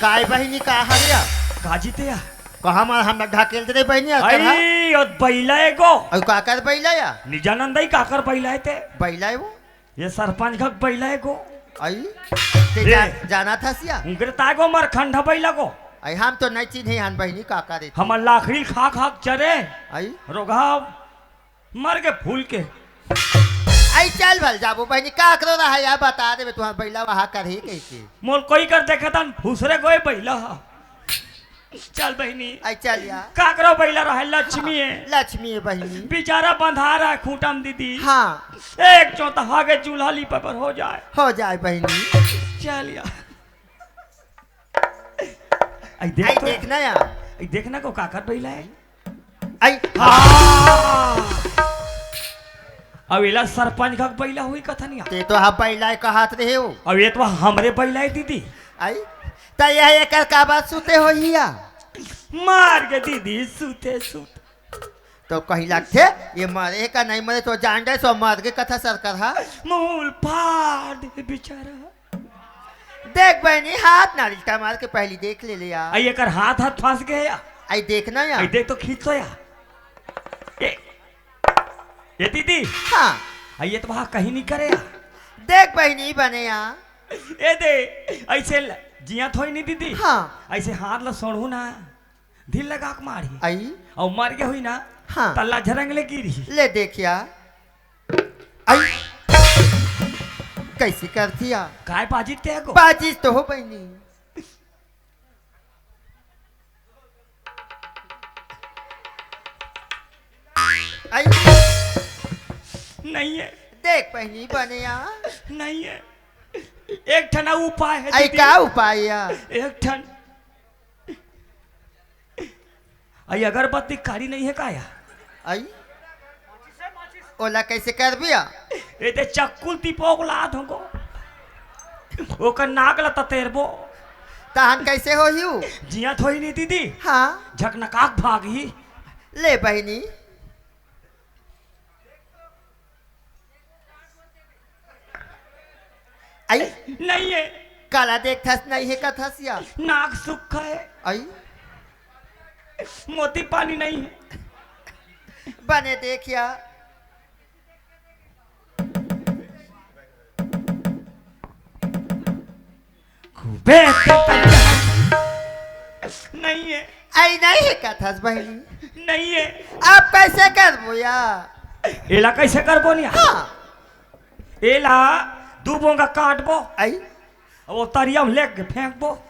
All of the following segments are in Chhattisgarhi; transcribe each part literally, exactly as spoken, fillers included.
काय बहिनी, का हरया? का जीते या? कहाँ म हम ढकेल दे बहिनी, अकर हा? आई, ओ बइला एगो। अउ काकर बइला या? निजानंद आई काकर बइला हे ते? बइला हे वो? ये सरपंच घक बइला एगो। आई? ते ए। जा-, जाना था सिया? उंगरे ताय गो मरखंडा बइला गो। आई, हम तो नहीं चिन्हे हन बहिनी, काकर हे? हमर लाखड़ी खा खा के चरे। आई? रोगहा मर के फूल के। आई चल भल जाबो बहिनी, काकरो रहा या बता देबे, तुहार बइला वहा करही कहिके। मोल कोई कर देखे तन फुसरे गोय बइला हा। चल बहिनी। आई चल या। काकरो बइला रहा, लक्ष्मी हे। लक्ष्मी हे बहिनी। बेचारा बंधा रहा खूंटा म दीदी। हाँ। एक चोत हागे चूल्हा लीपे पर हो जाय। हो जाय बहिनी। चल या। आई देख आई तो। देखना या। आई देखना को काकर बइला हे। आई। हाँ। अब एला सरपंच घक बइला होही कथन या। ते तो हा बइला हे कहत रहे हो। अब ये तो हमरे बइला हे दीदी। आई। त यह एकर का बात सुते होही या? मार के दीदी सुते सुत। तो कहीं लगथे, ये मरे का नहीं मरे तो जान जाए, सो मर के कथा सरकर हा। मूल फाड़ दे बेचारा। देख बहिनी, हाथ नारियल का मार के पहली देख ले ले या। आई एकर हाथ हाथ फंस गए या। आई देखना या। आई देख तो खींच तो या। ए, ए दीदी। हाँ। आई ये तो वहाँ कहीं नहीं करे या। देख बहिनी बने या। ए दे, ऐसे ल-, जिया थोई नहीं दीदी। हाँ। ऐसे हाथ ला सोड़ू ना। ढील लगा के मारही। आई। अउ मर गे होही ना, हाँ। तल्ला झरंग ले गिरही। ले देखिया। आई। कैसे कर दिया? काय बाजित के को? बाजित तो हो बहिनी। आई। नहीं हे। देख बहिनी बने या। नहीं हे। एक ठन अउ उपाय हे आई दीदी। का उपाय या? एक ठन। आई अगरबत्ती कारी नहीं हे का या? आई? ओला कैसे करबिया? ए ते चक्कुल तिपोक ला धोको। ओकर नाक ला ततेरबो। तहन कैसे होही उ? जिया थोई नहीं दीदी। हाँ। झकनकाक भागही। ले बहिनी। आई। नहीं हे। काला देखथस नहीं हे कथस या। नाक सुक्खा हे। आई। मोती पानी नहीं हे। बने देखिया। खूबे नहीं हे। आई नहीं हे कथस बहिनी। नहीं हे। अब कैसे करबो या? एला कैसे करबो निया? हाँ। एला दू बोंगा काटबो। आई। अब वो तरिया में लेके फेंकबो।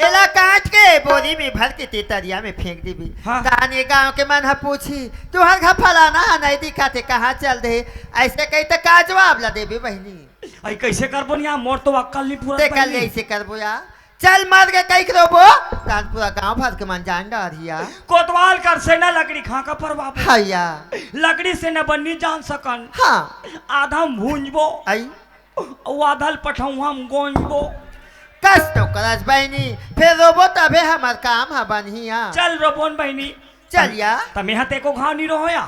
एला काट के बोरी में भर के ते तरिया में फेंक देबे। हाँ। ताने गांव के मन ह पूछी, "तुहर घर फलाना ह नहीं दिखाते, कहाँ चल दे?" ऐसे कही त का जवाब ला देबे बहिनी? आई कैसे करबो निया, मोर तो अक्कल नहीं पूरा ते कर ले बहिनी। ऐसे करबो या। चल मर के कई करोबो, तान पूरा गांव भर के मन जान डारिया। कोतवाल कर से ना लकड़ी खा का परवाबो। हाँ या। लकड़ी से न बन्नी जान सकन। हाँ। आधा हम भूंजबो। आई। अउ आधा ल पठौहा म गोंजबो। कस तो करस बहिनी, फेर रोबो तभे हमर काम ह बनही या। चल रोबोन बहिनी। चल या। त मेहा ते एको घाव नी रोहो या।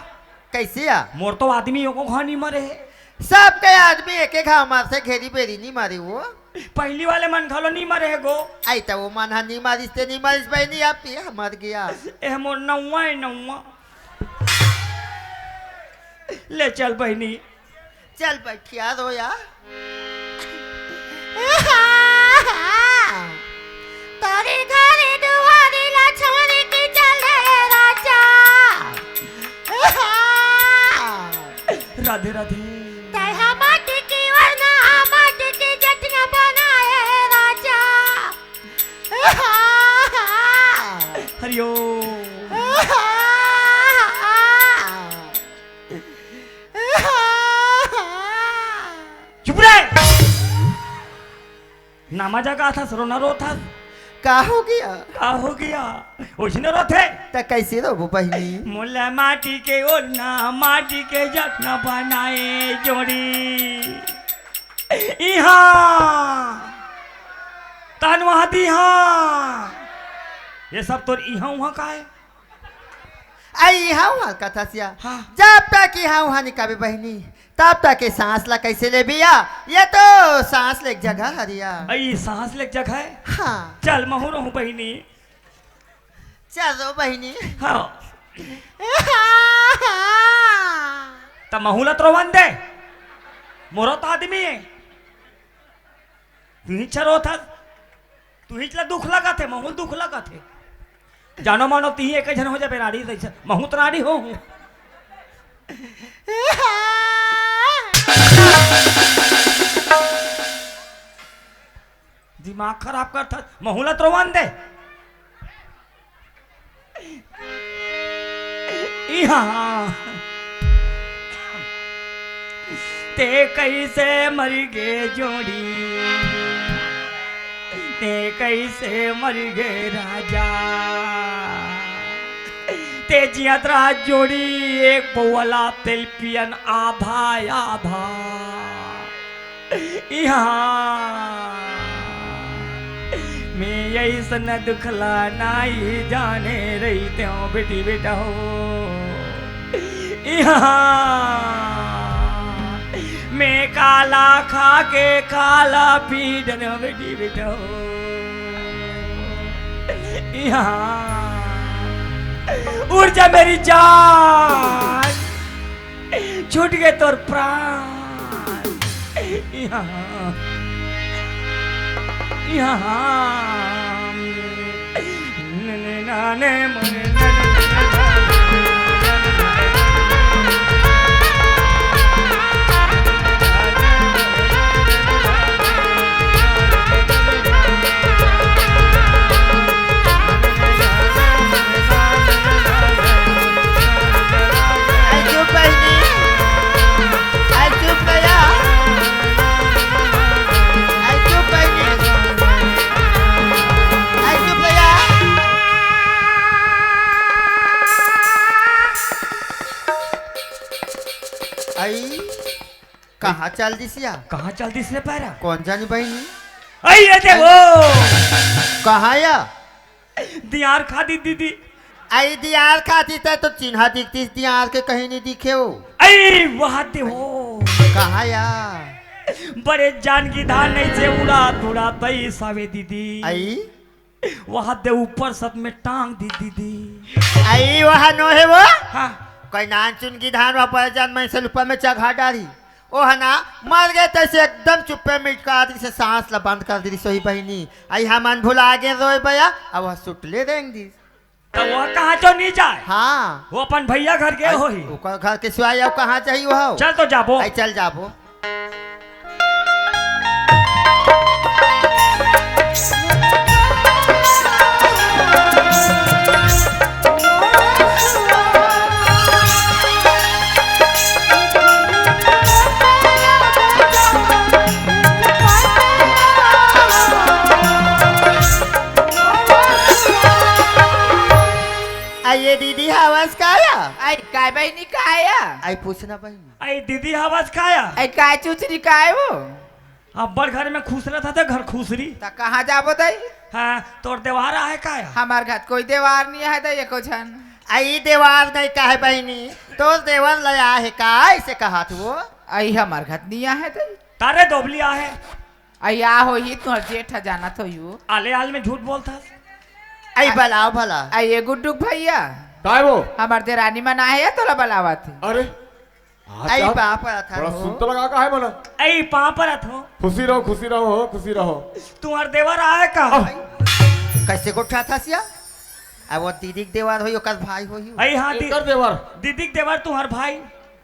कैसे या? मोर तो आदमी एको घाव नी मरे हे। सबके आदमी एके घाव मरथे, घेरी बेरी नी मरे वो। पहिली वाले मन घलो नी मरे हे गो। आई त वो मन ह नी मरिस ते नी मरिस बहिनी, अब ते ह मर गया। एह मोर नौवा ए नौवा। ले चल बहिनी। चल बइठिया रोया। तोरी घरी दुआरी ला छवरी की चले राजा। राधे राधे। तैहा माटी की वरना माटी की जटिया बनाए राजा। हरिओम। चुप रे। नामा जगा थस, रोना रो थस। का हो गया? का हो गया? ओइसने रोथे। त कैसे रोबो बहिनी? मोला माटी के ओढ़ना, माटी के जटना बनाए जोड़ी। इहाँ। तहन वहाँ दिहाँ। ये सब तोर इहाँ उहाँ का हे? अई, इहाँ उहाँ कथस या। हाँ। जब तक इहाँ उहाँ नइ कबे बहिनी, तब तक ये सांस ला कइसे लेबे या? ये तो सांस ले के जगह हरे या। अई, सांस ले के जगह हे? हाँ। चल, महूँ रोहूँ बहिनी। चल रो बहिनी। हाँ। त महूँ ला तो रोवन दे। मोरो तो आदमी हे। तुही च रोथस। तुही च ला दुख लगत हे, महूँ ला दुख लगत हे। जानो मानो तिही एक झन हो जाबे राड़ी, तइसे महूँ त राड़ी होहूँ। दिमाग खराब करथस, महूँ ला तो रोवन दे। इहाँ। ते कइसे मर गे जोड़ी, ते कइसे मर गे राजा, ते जियत रहा जोड़ी, एक पउवा ला तेल पियन आधा आधा। इहाँ मैं अइसन दुख ला नाहीं जाने रहितेंव बेटी बेटा हो। इहाँ मैं काला खा के काला पी डरेंव बेटी बेटा हो। इहाँ उड़ जा मेरी जान। छूट गे तोर प्राण। इहाँ, इहाँ। आई चुप बहिनी, आई चुप भैया, आई चुप बहिनी, आई चुप भैया। आई कहाँ चल दिस या? कहाँ चल दिस रे पैरा? कोन जानी बहिनी। अई ये दे वो। कहाँ या? दियार खाती दीदी। अई दियार खाती ते तो चिन्हा दिखतिस, दियार के कहीं नइ दिखे वो। अई वहाँ दे वो। कहाँ या? बड़े जान गिधान नइ से उड़ा थोड़ा तई सावे दीदी। अई वहाँ दे ऊपर सत में टांग दी दीदी। अई वहाँ नोहे वो। हाँ। कोई नानचुन गिधान वहाँ पर जान मैं से ऊपर में चघा डारी। ओह ना, मर गे तइसे एकदम चुप्पे मिटका दिस, सांस ला बंद कर दिस होही बहिनी। अई हमन भुला गे रोय बया, अब वह सुटले रेंग दिस। त वह कहाँ चो नइ जाय? हाँ। वो अपन भैया घर गे अई, होही। ओकर घर के सिवाय अउ कहाँ जाही वह? चल तो जाबो। अई चल जाबो। अई ये दीदी हवस का या? अई काय बहिनी का या? अई पूछना बहिनी। अई दीदी हवस का या? अई काय चुचरी काय वो? अब्बड़ घर में खुसरत हे त घर खुसरी। त कहाँ जाबो दई? हाँ, तोर देवार आहे का या? हमर घर कोई देवार नइ आहे दई एको झन। अई देवार नइ कहे बहिनी, तोर देवर ले आहे का, अइसे कहत वो? अई हमर घर नइ आहे दई। तारे दोबली आहे। अई आ होही, तुहर जेठ ह जानत होही वो। आले आल में झूठ बोलथस। अई बलाव भला। अई ये गुड्डू के भैया। काय वो? हमर देरानी मन आहे या तोला बलावत हे। अरे, हाँ, अई क्या? पाँव परत हन बड़ा हो। सुंदर लगा का है मना। अई पाँव परत हो। खुशी रहो, खुशी रहो, हो, खुशी रहो। तुहर देवर आहे का? आह। कइसे गोठियाथस या? अब वो दीदी के देवर होही, ओकर भाई होही। अई हाँ, दी-, एकर देवर। दीदी के देवर तुहर भाई।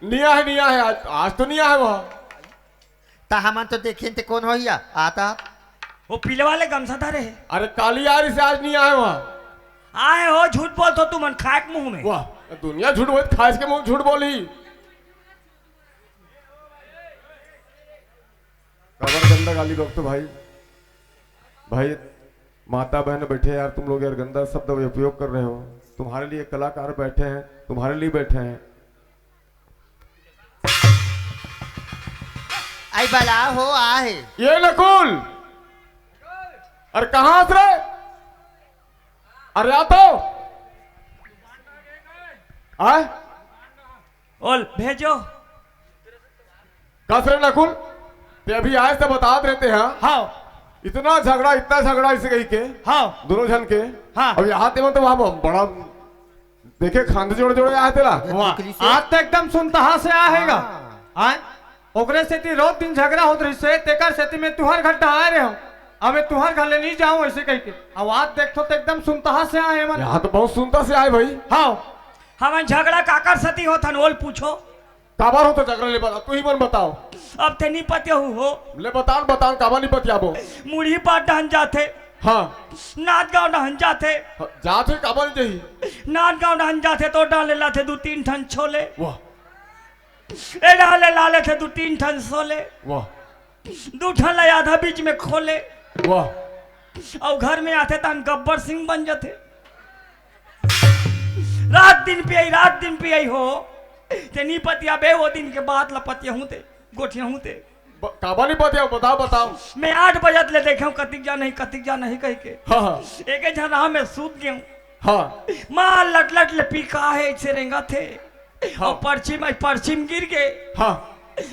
नइ आहे, नइ आहे, आज, आज तो नइ आहे वो। त हमन तो देखेन ते कोन होही या? आता। वो पीले वाले गमछा धरे हे। अरे काली यारी से आज नइ आए वहाँ। आए हो, झूठ बोलथो तुमन, खाए के मुंह में। वाह, दुनिया झूठ बोलत, खाए के मुंह झूठ बोली। काबर गंदा गाली बकथो भाई। भाई, माता बहन बैठे यार, तुम लोग यार गंदा शब्द उपयोग कर रहे हो। तुम्हारे लिए कलाकार बैठे हैं, तुम्हारे लिए बैठे हैं। आई बला हो आहे। ये नकुल, अरे कहाँ हस रे? अरे आ तो। आय? ओल भेजो। कस रे नकुल, ते अभी आए से बतात रहते हैं। हाँ। इतना झगड़ा, इतना झगड़ा इसे कही के। हाँ। दोनों झन के। हाँ। अब यहाँ ते मन तो वहाँ बड़ा देखे खांद जोड़ जोड़े आए तेला। वाह। आज तो एकदम सुनतहा से आएगा। हाँ। आए? ओकरे सेती रोज दिन झगड़ा होत रहिसे, तेकर सेती मैं तुहर घर डहाए रहे हूँ। अब मैं तुहर घर ले नहीं जाऊँ ऐसे कही के। अब आज देखथो तो एकदम सुनतहा से आए मन। यहाँ तो बहुत सुनता से आए भाई। हाँ। हमन झगड़ा काकर सेती होत हन, ओल पूछो। काबर होथे झगड़ा ले बता, तू ही मन बताओ। अब ते नी पतियाहू हो। ले बतान, बतान, काबर नी पतियाबो? मुड़ी पाट डहन जाथे। हाँ। नांदगांव डहन जाथे। हाँ, जाथे काबर नी जाही? नांदगांव डहन जाथे तो डाले लाथे दू तीन ठन छोले। वाह। ए डाले लाले थे दू तीन ठन छोले। वाह। दू ठन ला आधा बीच में खोले। वाह। अउ घर में आथे तहन गब्बर सिंह बन जाथे। रात दिन पियई, रात दिन पियई हो। ते नी पतियाबे, ओ दिन के बात ला पतियाहूँ ते, गोठियाहूँ ते। ब-, काबर नी पतियाबो? बताओ, बताओ। मैं आठ बजत ले देखे हूँ, कतिक जा नहीं, कतिक जा नहीं कही के। हाँ, हाँ। एके झन राह में सूत गेहूँ। हाँ। माँ लट लट ले पी का हे, ऐसे रेंगा थे। हाँ। अउ परछिम, परछिम गिर गे। हाँ।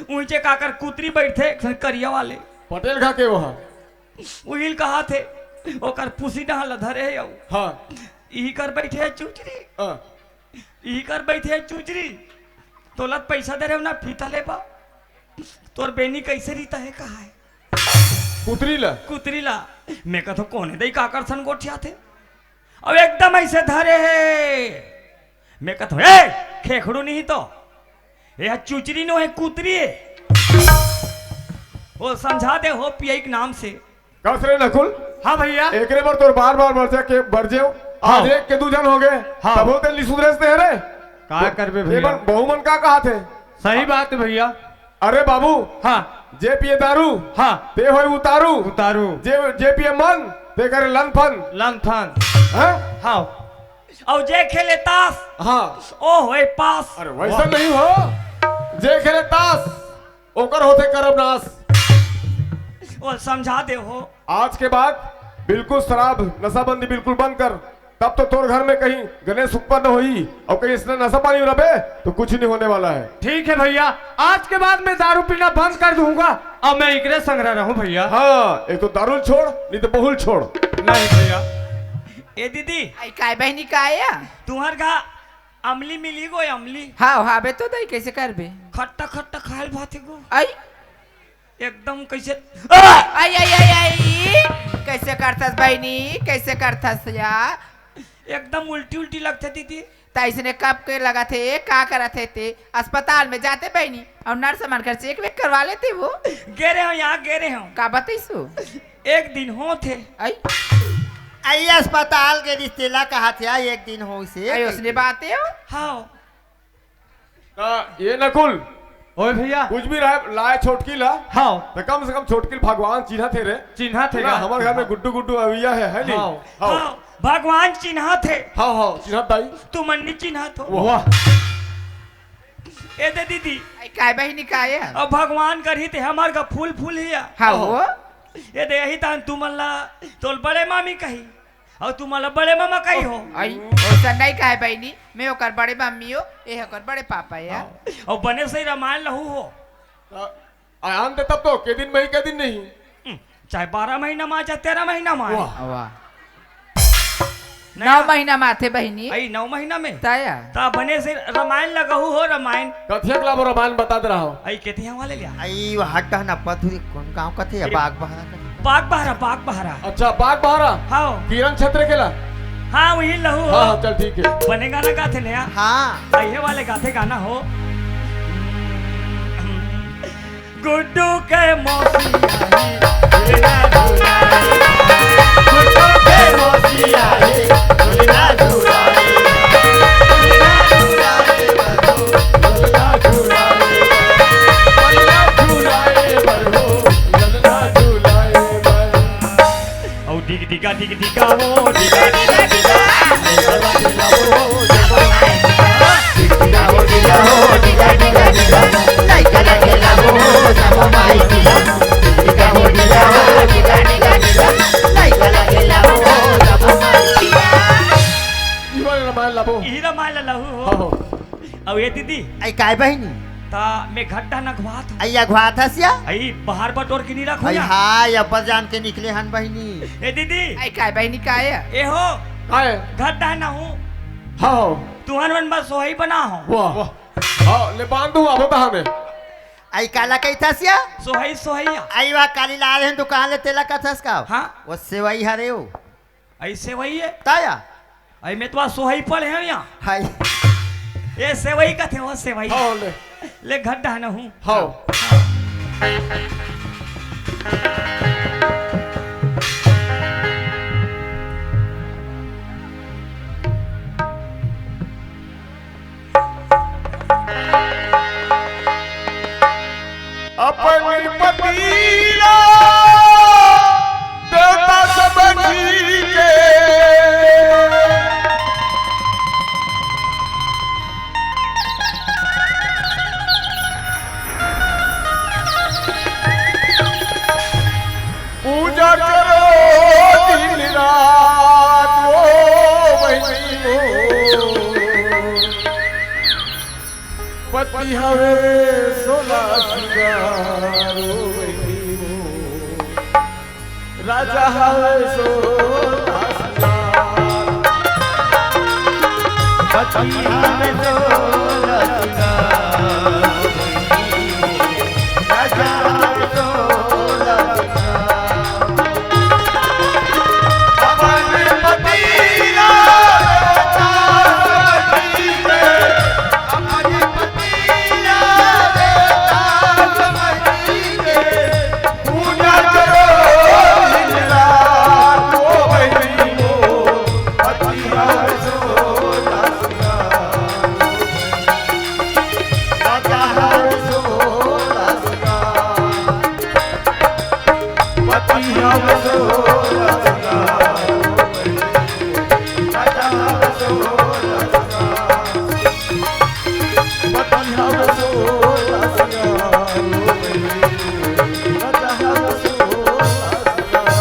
उहिंचे काकर कुतरी बइठे, एक ठन करिया वाले। पटेल खा के वहाँ। उहिल कहा थे, ओकर पुसी डहा ल धरे हे अउ। हाँ। इही कर बइठे हे चुचरी। हाँ। इही कर बइठे हे चुचरी। तोला त पइसा दे रहे हो ना, फीता लेबा। तोर बेनी कइसे रीता हे, कहा हे? कुतरी ला। कुतरी ला। मैं कथों, कोने दई काकर सन गोठियाथे? अब एकदम ऐसे धरे हे। मैं कथों, ए, खेखड़ू नहीं तो। ए, चुचरी नो हे, कुतरी हे। वो समझा दे हो पियई के नाम से। कस रे नकुल? हाँ भैया। एकरे बर तोर बार बार बरजे के बरजेव। हाँ। आज एक के दू झन हो गए। हाँ। तभो ते नी सुधरेस ते रे। का करबे भैया? बहू मन का कहा थे? सही बात है भैया। अरे बाबू, हाँ। जे पिए दारू, हाँ। ते होय उतारू। उतारू। जे, जे पिए मन, ते करे लंथन। लंथन। हैं? हाँ। अउ जे खेले तास, हाँ। ओ होय पास। अरे वैसा नहीं हो, जे खेले तास, ओकर होथे करब नास। ओ समझा दे हो। आज के बाद बिल्कुल शराब, नशाबंदी बिल्कुल बंद कर। तब तो तोर घर में कहीं गणेश उत्पन्न होही अउ कहीं इसने नशा पानी रबे तो कुछ नहीं होने वाला है। ठीक है भैया, आज के बाद मैं दारू पीना बंद कर दूंगा। अब मैं एकरे संग रहूं भैया। हाँ, एक तो दारू छोड़, नहीं तो बहुल छोड़। नहीं भैया। ए दीदी। आई काय बहनी काय? तुम्हार गा अमली मिली गो, अमली। हाँ, हाँ बे तो दई कैसे करबे? खट्टा खट्टा खायल भाथे गो। आई। एकदम कैसे, आ! आई, आई, आई, आई। कैसे करथस बहनी, कैसे करथस या? एकदम उल्टी उल्टी लगथे दीदी। त ऐसने कब के लगथे, का करथे ते? अस्पताल में जाते बहनी अउ नर्स मन कर चेक वेक करवा लेते वो। गे रहे हो, यहाँ गे रहे हो। का बतैसु? एक दिन होथे। आई। आई अस्पताल के रिश्तेला कहा थे, आई एक दिन हो से। आई उसने बात है हो। हाँ। त ये नकुल, ओए भैया। कुछ भी रहे, लाए छोटकी ला। हाँ। त कम से कम छोटकी भगवान चिन्हा थे रे। चिन्हा थे ना, गा। हमर घर में गुड्डू गुड्डू अवैया है, है नी? हाँ। हाँ। हाँ, भगवान चिन्हा थे। हाँ, हाँ, चिन्हा दाई। तुमन नी चिन्हा थो। वाह। ए दे दीदी। आई काय बहिनी काय? अब भगवान करही ते हमर का फूल फूल हिया। हाँ हो। ए दे यही तान तुमन ला तोल बड़े मामी कही। अउ तुमन ला बड़े मामा कही हो। आई, ओसा नहीं कहे बहिनी, मैं ओकर बड़े मम्मी हो, ए ओकर बड़े पापा है। हाँ। अउ बने सही रामायण लहू हो। त आयान दे तब तो, के दिन में ही, के दिन नहीं। हम्म, चाहे बारह महीना में, चाहे तेरह महीना में। वाह। वाह। नहीं नौ आ- महीना में आथे बहिनी। आई, नौ महीना में? ताया। ता बने से रामायण लगहू हो, रामायण। कथिया के लाबो रामायण बता दे रहा हो। आई, केतिया वाले लिया। आई, वो हट ना पथुरी, कौन गाँव कथे या ठीक। बाग बहारा कथे? बाग बहारा, बाग बहारा। अच्छा, बाग बहारा? हाँ। किरण क्षेत्र के ला? हाँ, वही लहू हो। हाँ, हाँ, चल ठीक है। बने गाना गाथे नया? हाँ। आई, ये वाले गाथे गाना हो। गुड्डू के मौसी आई, झूला झूला रे। गुड्डू के मौसी आई, झूला झूला रे। झूला झूला रे बरहो, झूला झूला रे। झूला झूला रे बरहो, झूला झूला रे बरहो। अउ डिग डिगा डिग डिगा हो, डिगा डिगा डिगा। डिग डिगा हो, डिगा हो, डिगा डिगा डिगा। लइका ला खेलाबो, सब माई किया। डिग डिगा हो, डिगा हो, डिगा डिगा डिगा। लइका ला खेलाबो, सब माई किया। ई वाला रामायण लाबो। ई रामायण ला लहू हो। हाँ, हो। अउ ए दीदी, अई काय बहिनी? त मैं घर डहन अघवात हंव। अई अघवात हस या? अई बाहर बटोर के नी रखहूं अई या? हाय, अब्बड़ जान के निकले हन बहिनी। ए दीदी। अई काय बहिनी, काय ए? ए हो। काय? घर डहन आहूं। हाँ। तुहन मन बर सोहई बनाहूं। वाह। हाँ, ले बांध दूं, आबो तहाने। अई काला कहिथस या? सोहई, सोहई या। अई वा काली लाय रहेन दुकान ले, तेला कथस का? हाँ। ओ सेवई हरे ओ। अई सेवई ए? त या। अई मैं तो सोहई पढ़े हंव या। हाय। ए सेवई कथे ओ सेवई। हाँ, ले। ले घर डहन आहूं। हाँ। अपन पति ला देवता समझी के पूजा करो दिन रात ओ बहिनी ओ। पति हवे सोला सिंगार ओ बहिनी ओ। राजा हवे सोला सिंगार। पति हवे सोला सिंगार। राजा हवे सोला सिंगार। अपन पति ला देवता समझी के, अपन पति ला देवता समझी के, पूजा करो दिन रात ओ बहिनी ओ। पति हवे सोला सिंगार, राजा हवे सोला सिंगार। पति हवे सोला सिंगार, राजा हवे सोला सिंगार। पति हवे सोला सिंगार, राजा हवे सोला सिंगार।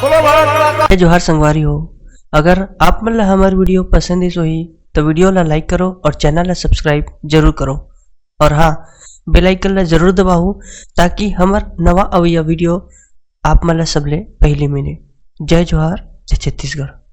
बोलो भारत माता। जय जोहार संगवारी हो, अगर आप मन ला हमर video पसंद आइस होही, तो video ला like करो और channel ला subscribe जरूर करो। और हाँ, bell icon ला जरूर दबाओ, ताकि हमर नवा अवइया video आप मन ला सबले पहली मिले। जय जोहार, जय छत्तीसगढ़।